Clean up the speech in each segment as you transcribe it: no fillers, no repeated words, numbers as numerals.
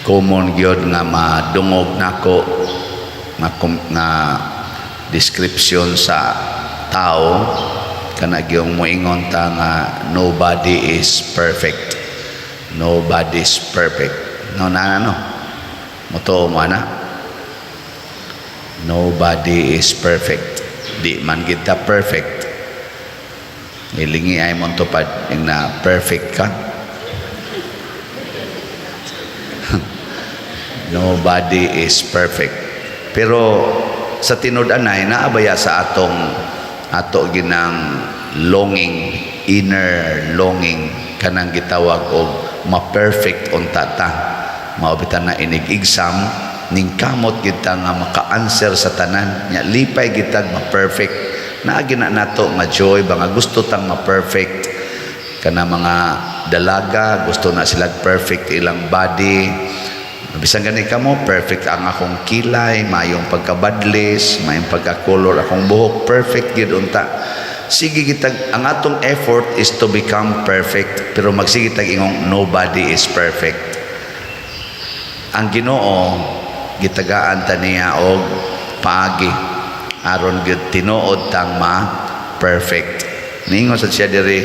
Common gyud nga madungog nako nga, nga description sa tao kana gyung moingon ta nga nobody is perfect. Nobody is perfect. No na no. Motuo mo ana? Nobody is perfect. Di man kita perfect. Ilingi ay mo tupad yung na perfect ka. Nobody is perfect. Pero sa tinud-anay naabaya sa atong ato ginang longing, inner longing, kanang gitawag og ma-perfect unta ta. Mao bitan na inig exam ning kamot kita nga maka-answer sa tanan nya, lipay kita ma-perfect. Naa gina nato nga joy ba nga gusto tang ma-perfect. Kana mga dalaga, gusto na sila perfect ilang body. Bisan gani kamo, perfect ang akong kilay, mayong pagkabadlis, mayong pagkakolor akong buhok, perfect gyud unta. Sige kitag ang atong effort is to become perfect, pero magsige tag ingong nobody is perfect. Ang Ginoo gitagaan ta niya og paagi aron gyud tinuod tang ma perfect. Ningon sa siya diri,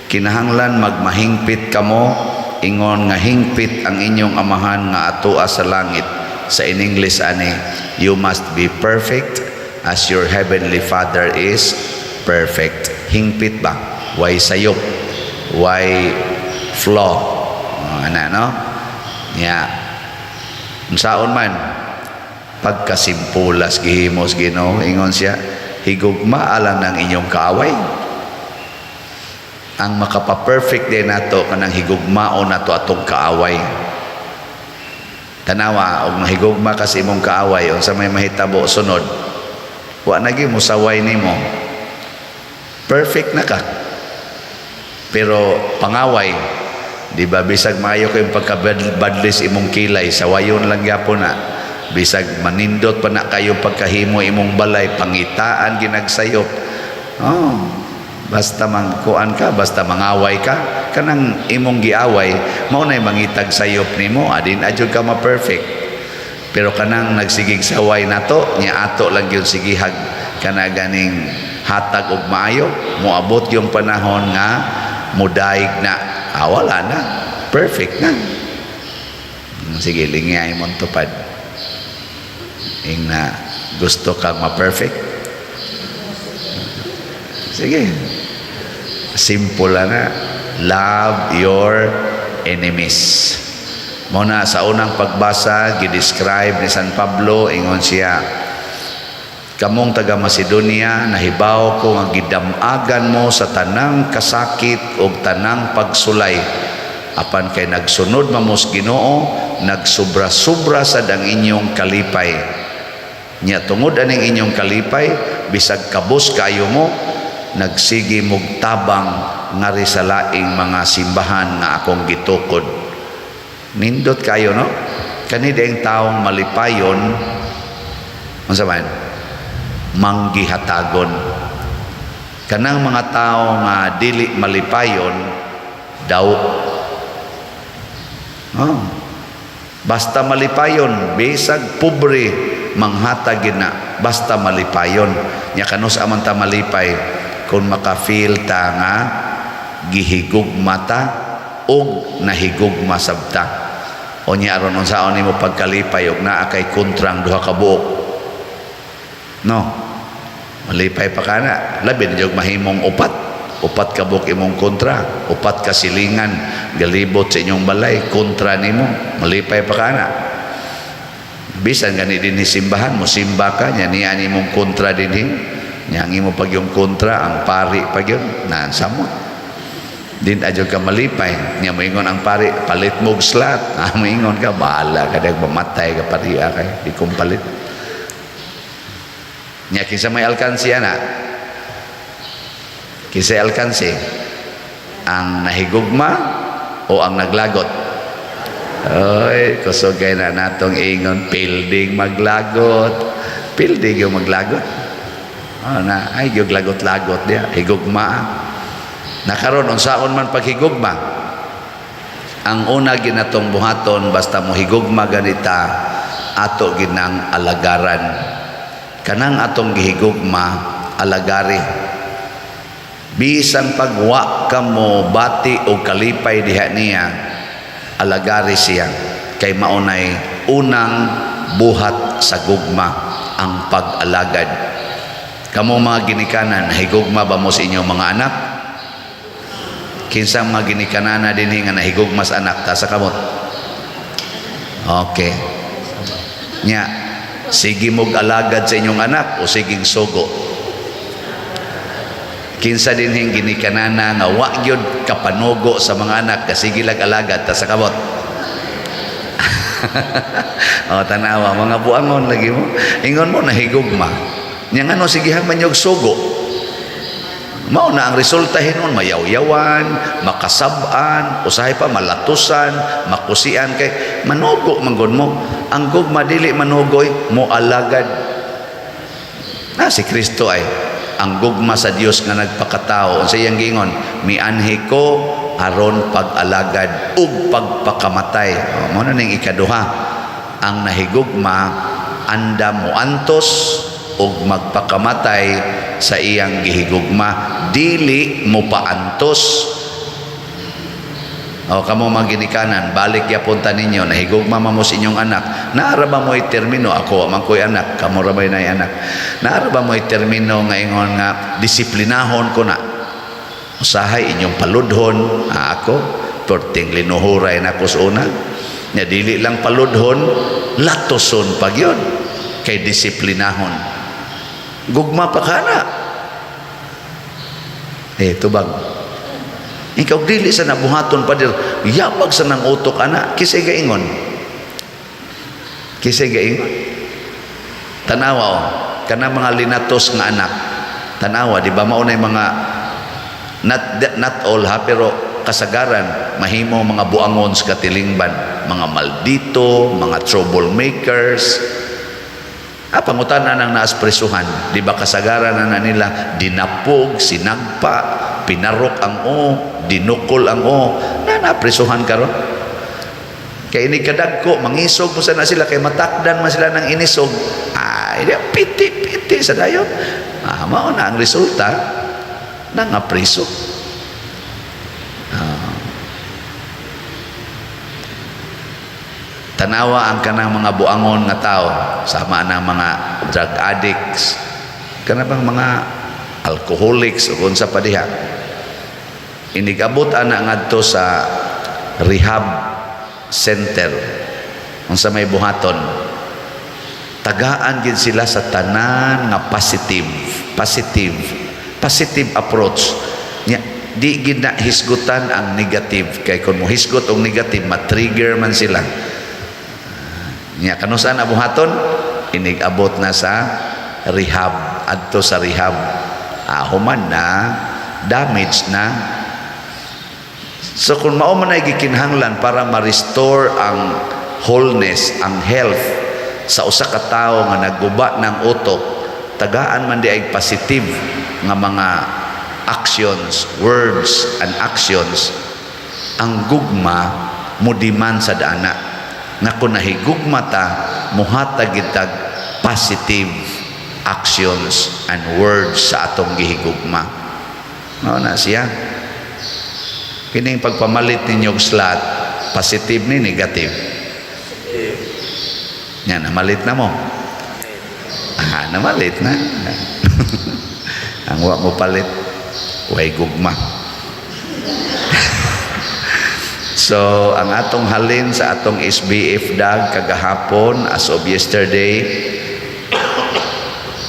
kinahanglan magmahingpit kamo ingon nga hingpit ang inyong Amahan nga atoa sa langit. Sa in English ani, you must be perfect as your heavenly Father is perfect. Hingpit ba? Way sayop, way flaw. Oh, ana no? Nya unsaon man pagkasimpulas gihimos Ginoo, ingon siya, higugmaa lang ng inyong kaaway. Ang makapa-perfect din nato kanang higugmaon nato atong kaaway. Tanawa og mahigugma ka sa imong kaaway, unsa may mahitabo sunod? Wa na gyud mosaway nimo, perfect na ka. Pero pangaway, di ba, bisag maayo kayong pagkabadlis imong kilay, sawayon lang gyapon na. Bisag manindot pa na kayo pagkahimo imong balay, pangitaan ginagsayop, oh, basta mangkuan ka, basta mangaway ka, kanang imong giaway mao nay mangitag sayop nimo, adin adyo ka ma-perfect. Pero kanang nagsigig saway nato nya, ato lang gyud sigihag kana ganing hatag og maayo, moabot yung panahon nga mudaig na, ah, wala na, perfect na. Sige, lingay mo tupad ing na gusto kang ma-perfect. Sige, simple lang na, love your enemies. Mo na sa unang pagbasa, gidescribe ni San Pablo, ingon siya, kamong taga Macedonia, nahibaw ko nga gidamagan mo sa tanang kasakit ug tanang pagsulay. Apan kay nagsunod mamos Ginoo, nagsobra-sobra sad ang inyong kalipay. Nya tungod aning inyong kalipay, bisag kabos kayo mo, nagsige mog tabang ngari sa laing mga simbahan nga akong gitukod. Nindot kayo, no? Kani ang taong malipayon, unsa man? Manggihatagon. Kanang mga tao nga dili malipayon, daw. Oh. Basta malipayon, bisag pobre, manghatag gyud na, basta malipayon. Nya kanus aman ta malipay kung maka-feel ta nga gihigugma ta og nahigugma sabta. O nya aron unsaon nimo pagkalipay og naa kay kontrang duha ka buok? No? Malipay pa kana. Labi na jud mahimong upat. Upat ka buok imong kontra, upat ka silingan galibot sa inyong balay kontra nimo. Malipay pa kana. Bisan gani dinhi simbahan, mo simba ka nya niya nimong kontra dinhi. Nya ang imo pag yung kontra ang pari pa gyud na samot. Din adyo ka malipay. Nya moingon ang pari, palit mo og slot. Ah, moingon ka, bahala ka dag mamatay ka pariya kay di kong palit. Nya kinsa may alkansi ana? Kinsa alkansi? Ang nahigugma o ang naglagot? Oy, kusog kay na natong ingon, pilding maglagot. Pilding yung maglagot. Oh, na ay yung lagot-lagot diya, higugma. Nakaron unsaon man paghigugma? Ang una ginatong buhaton basta mo higugma ganita, ato ginang alagaran. Kanang atong gihigugma, alagari. Bisan pagwa ka mo bati o kalipay diha niya, alagari siya kay maunay unang buhat sa gugma, ang pag-alagad. Kamo mga ginikanan, higugma ba mo sa inyong mga anak? Kinsa mga ginikanana dinhi nga nahigugma sa anak? Taas sa kamot. Okay. Nya, sige mog alagad sa inyong anak o siging sugo? Kinsa dinhing ginikanana nga wa gyud kapanugo sa mga anak, kasige lag alagad? Taas sa kamot. O, tanawa, mga buangon lagi mo. Ingon mo nahigugma. Nya ngano sige man yog sugo? Mao na ang resulta hinon, mayawyawan, makasab-an, usahay pa malatusan, makusian kay manugo man gud mo. Ang gugma dili manugoy, mo alagad. Na si Kristo ay ang gugma sa Dios nga nagpakatao. Unsa iyang giingon? "Mianhi ko aron pag-alagad ug pagpakamatay." O, mao na ning ikaduha. Ang nahigugma andam mo antos ug magpakamatay sa iyang gihigugma, dili mo paantos. O kamo mga ginikanan, balik yapon ta ninyo, nahigugma man mo sa inyong anak. Naara ba mo termino, ako man ko'y anak, kamo ra ba'y nay anak? Naara ba mo termino nga ingon nga disiplinahon ko na? Usahay inyong paludhon, ah, ako, perting linuhuray na ako sa una. Nya dili lang paludhon, latoson pag yun. Kay disiplinahon. Gugma pa ka na. Eh, tubag. Ikaw dili sa nabuhaton, pader, yabag sa nang utok ana, kisay gaingon. Kisay gaingon. Tanawa oh, kana mga linatos nga anak. Tanawa, di ba mao na mga not all ha, pero kasagaran mahimo mga buangon sa katilingban, mga maldito, mga troublemakers. Ah, pangutana nang naas presuhan, di ba kasagaran na nila dinapog, sinagpa, pinarok ang o, dinukol ang o, na napresuhan karon. Kay ini kadagko, mangisog mo sana sila kay matakdan man sila ng inisog. Ay, di, piti-piti sa dayon. Ah, mao na ang resulta, nangapreso. Ah. Tanawa ang kanang mga buangon nga tao, sama na mga drug addicts, kana bang mga alcoholics o kung sa pa diha. Inigabot ana ngadto sa rehab center, unsa may buhaton? Tagaan gid sila sa tanan nga positive, positive, positive approach. Nya, di gid na hisgutan ang negative kay kung mo hisgot og negative, ma-trigger man sila. Nya kanus-an buhaton? Inig-abot na sa rehab, adto sa rehab. Ah, human na, damage na. So kung mao man ay gikinahanglan para ma-restore ang wholeness, ang health sa usa ka tawo nga nagguba ng utok, tagaan man di ay positive nga mga actions, words and actions. Ang gugma mo demand sa dana nga kung nahigugma ta, muhatag gitag positive actions and words sa atong gihigugma. Mao na siya. Kining pagpamalit ninyo og slot, positive ni negative? Yan, namalit na mo. Ah, namalit na. Ang wa mo palit, way gugma. So, ang atong halin sa atong SBF dag kagahapon, as of yesterday,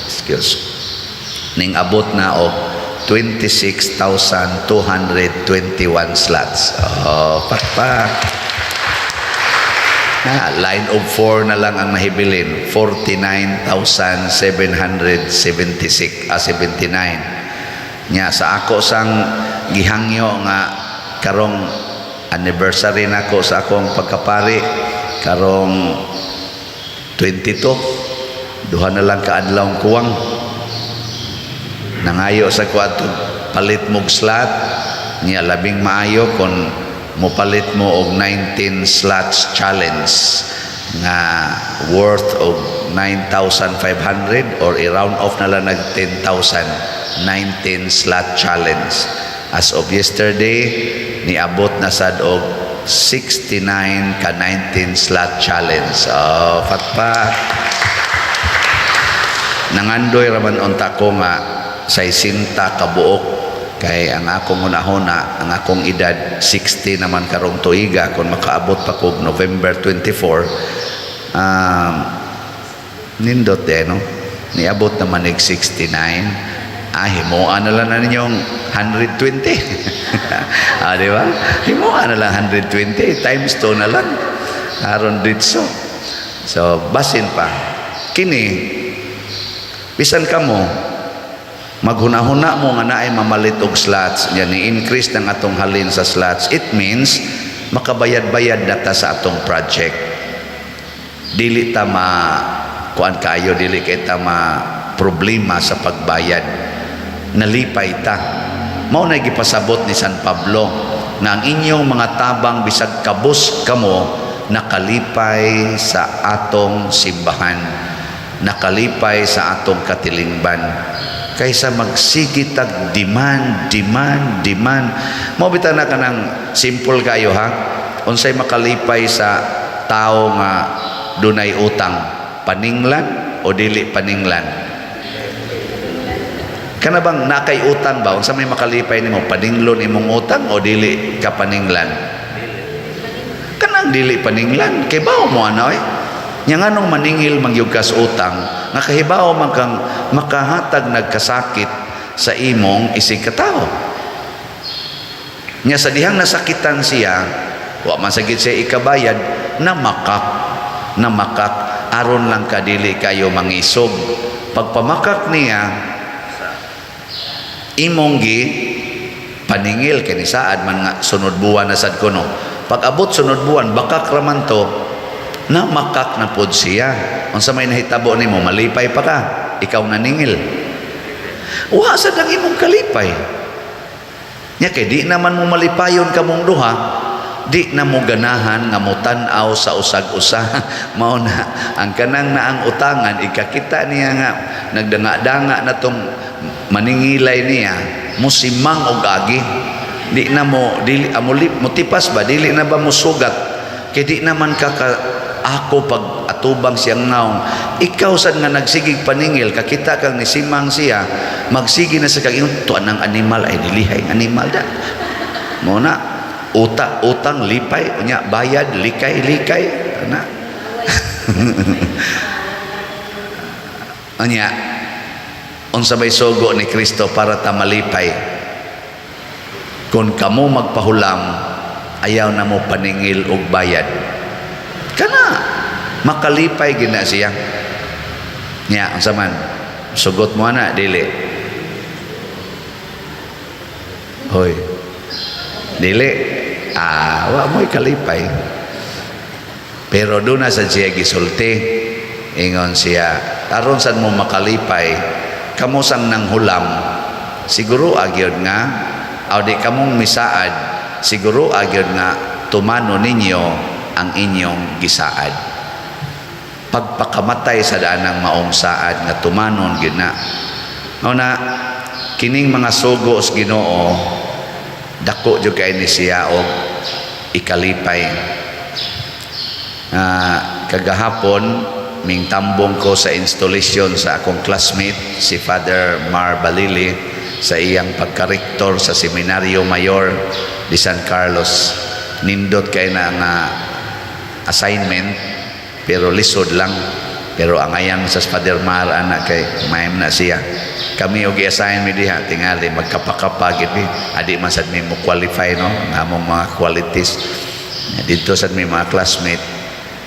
excuse, ning abot na og 26,221 slots. Oh, pakpak. Na, line of 4 na lang ang nahibilin, 49,776, ah, 79. Nya sa ako sang gihangyo nga karong anniversary nako sa akong pagkapari karong 22, duha na lang kaadlaw kuwang, nangayo sa ko adto palit mog slot niya, labing maayo kon Mopalit mo og 19 slots challenge nga worth og 9,500 or i-round off na lang nag 10,000, 19 slot challenge. As of yesterday, niabot na sad og 69 ka 19 slot challenge. Oh, fatpa nangandoy raman unta ko nga 60 ka buok, kay ang akong hunahuna, ang akong edad 60 naman karong tuiga kung makaabot pa kog November 24. Nindot eh, no, niabot naman ig 69. Ah, himuan na lang na ninyong 120. Ah, di ba? Himuan na lang 120 times 2 na lang aron ditso. So basin pa kini, bisan kamo maghuna-huna mo nga naay mamalit og slots yan, ni-increase ng atong halin sa slots, it means makabayad-bayad na ta sa atong project. Dili ta ma kuan kayo, dili kay ta ma problema sa pagbayad. Nalipay ta. Mao na gipasabot ni San Pablo na ang inyong mga tabang, bisag kabus kamo, nakalipay sa atong simbahan, nakalipay sa atong katilingban, kaysa magsige tag demand, demand, demand. Mao bitaw na kanang simple kayo, ha. Unsay makalipay sa tao nga dunay utang, paninglan o dili paninglan? Kana bang nakay utang ba, unsa may makalipay nimo, paninglon imong utang o dili ka paninglan? Kanang dili paninglan, kay bawo mo ano eh. Nya nganong maningil man gyud kas utang nga kahibaw man kang makahatag nagkasakit sa imong isig katawo? Nya sa dihang nasakitan siya, wa man sagid siya ikabayad, namakak, namakak aron lang kadili kayo mangisog. Pagpamakak niya, imong gi paningil kay saad man nga sunod buwan na sad kuno. Pag abot sunod buwan, bakak raman to, na makak na pod siya. Unsa may nahitabo nimo, malipay pa ka, ikaw naningil? Wa sad ang imong kalipay nya, kay di naman mo malipayon kamong duha, di na mo ganahan nga motan-aw sa usag-usa. Mao na ang kanang naang utangan, ikakita niya nga nagdanga-danga na tong maningilay niya, musimang og agi. Di na mo dili amo motipas ba, dili na ba musugat, kay di naman ka, ka ako pag atubang siyang naong. Ikaw sad nga nagsigig paningil, kakita kang nisimang siya, magsige na sa kag ingon tuan ng animal ay dilihay animal da mo na uta utang lipay, unya bayad likay likay ana. Unya unsa may sugo ni Kristo para ta malipay? Kung kamo magpahulam, ayaw na mo paningil og bayad. Kana makalipay gina siya. Nya unsa man sugot mo ana, dili? Hoy, dili. Ah, wa mo'y kalipay. Pero doon na sa siya gisulti. Ingon siya, aron sad mo makalipay, kamo sang nanghulam, siguro agyod nga aw di kamong misaad, siguro agyod nga tumano ninyo ang inyong gisaad. Pagpakamatay sa daanang maong saad nga tumanon gyud na. Mao na kining mga sugo sa Ginoo, dako jud kay ni siya og ikalipay. Kagahapon ming tambong ko sa installation sa akong classmate, si Father Mar Balili, sa iyang pagka-rector sa Seminario Mayor de San Carlos. Nindot kay na nga assignment, pero lisod lang, pero angayan sa Father Mar ana kay mayam na siya. Kami og i-assign mi diha, tingali magkapakapa gid mi, adi man sad mi mo qualify, no, ang among mga qualities dito sad mi mga classmate.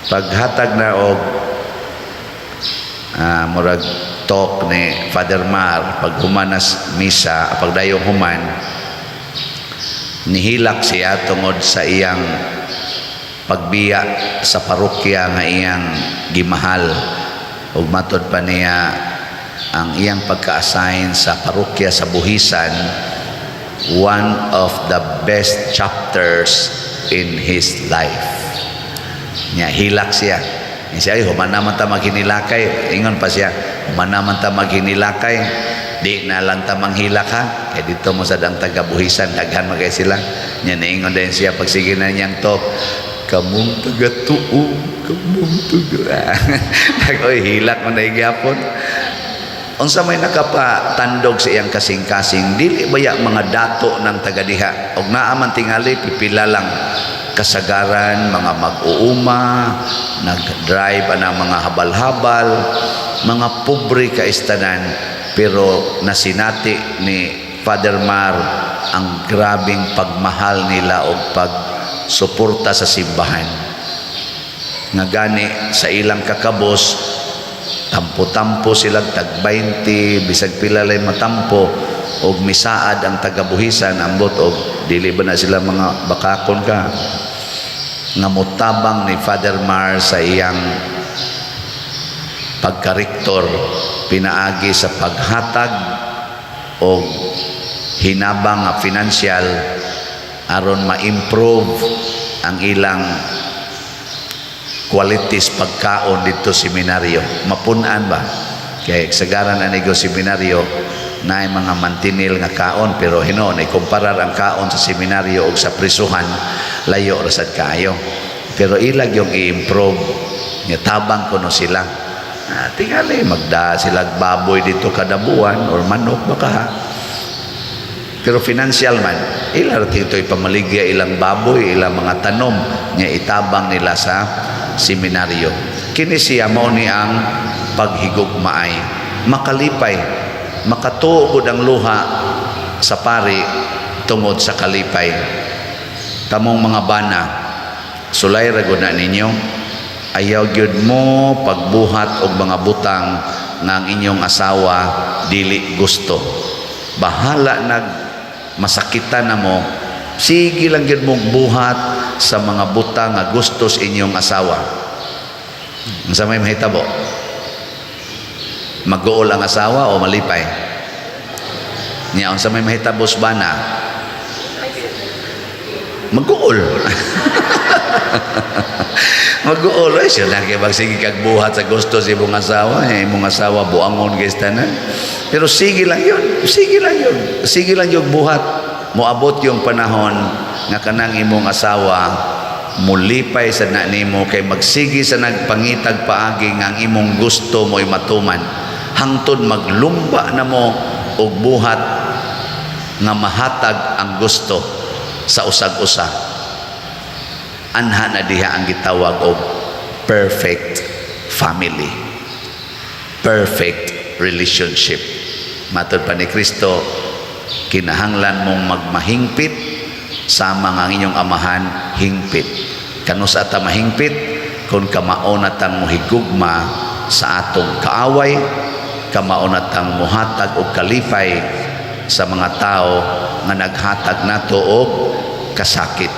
Paghatag na og murag talk ni Father Mar, pag humanas misa, pagdayong human, nihilak siya tungod sa iyang pagbiya sa parokya nga iyang gimahal, ug matod pa niya ang iyang pagka-assign sa parokya sa Buhisan, one of the best chapters in his life. Nya hilak siya. Nya siya, "Ay, human naman ta maghinilakay." Ingon pa siya, "Human naman ta maghinilakay. Di na lang ta manghilak ha. Kay dito mo sa dang taga-Buhisan, daghan man kay sila." Nya niingon din siya pagsige na niyang to, "Kamong taga-tuo, kamong taga." Oy, hilak man na gyapon. Unsa may nakapatandog sa iyang kasing-kasing, dili baya mga dato ng taga diha og naa man tingali pipila lang, kasagaran mga mag-uuma, nag-drive ang mga habal-habal, mga pobre kaistanan, pero nasinati ni Father Mar ang grabing pagmahal nila og pagsuporta sa simbahan, nga gani sa ilang kakabos tampo-tampo sila tag 20, bisag pila lay matampo og misaad ang taga-Buhisan, ambot og dili ba na sila mga bakakon ka, nga motabang ni Father Mar sa iyang pagkarektor pinaagi sa paghatag og hinabang nga financial aron ma-improve ang ilang qualities pagkaon dito seminaryo. Mapunan ba kay sagaran anigo seminaryo na mga mantinil nga kaon, pero hinuon ikumparar ang kaon sa seminaryo og sa prisuhan, layo ra sad kaayo, pero ilag yung i-improve nga tabang kuno sila. Tingali magda sila baboy dito kada buwan or manok baka ha. Pero financial man ila ra dito ipamaligya ilang baboy, ilang mga tanom nga itabang nila sa seminaryo. Kini siya mao ni ang paghigugmaay, makalipay, makatuo ang luha sa pari tungod sa kalipay. Kamong mga bana, sulay ra gud na ninyo. Ayaw gyud mo pagbuhat og mga butang nga ang inyong asawa dili gusto. Bahala nag masakitan na mo, sige lang gyud mong buhat sa mga butang nga gusto sa inyong asawa. Unsa may mahitabo? Mag-uol ang asawa o malipay? Nya unsa may mahitabo sa bana? Mag-uol. Mag-uol ay siya na kay magsige kag buhat sa gusto sa imong asawa, eh, imong asawa buangon kay tanan. Pero sige lang yun, sige lang yun. Sige lang yung buhat. Moabot yung panahon nga kanang imong asawa mulipay sa na nimo kay magsige sa nagpangitag paagi nga ang imong gusto mo'y matuman, hangtod maglumba na mo og buhat nga mahatag ang gusto sa usag-usa. Anha na diha ang gitawag og perfect family, perfect relationship. Matod pa ni Kristo, kinahanglan mong magmahingpit sama nga ang inyong Amahan hingpit. Kanus ata mahingpit kung kamao na tang mohigugma sa atong kaaway, kamao na tang muhatag og kalipay sa mga tao nga naghatag nato og kasakit.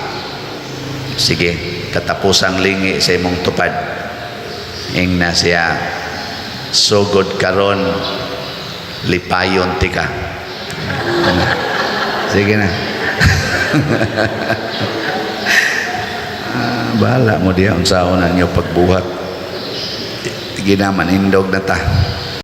Sige, katapusang lingi sa imong tupad. Ingna siya, "Sugod karon lipayon tika." Sige na. Bahala mo diya unsaon na inyo pagbuhat. Ginaman, hindog na ta.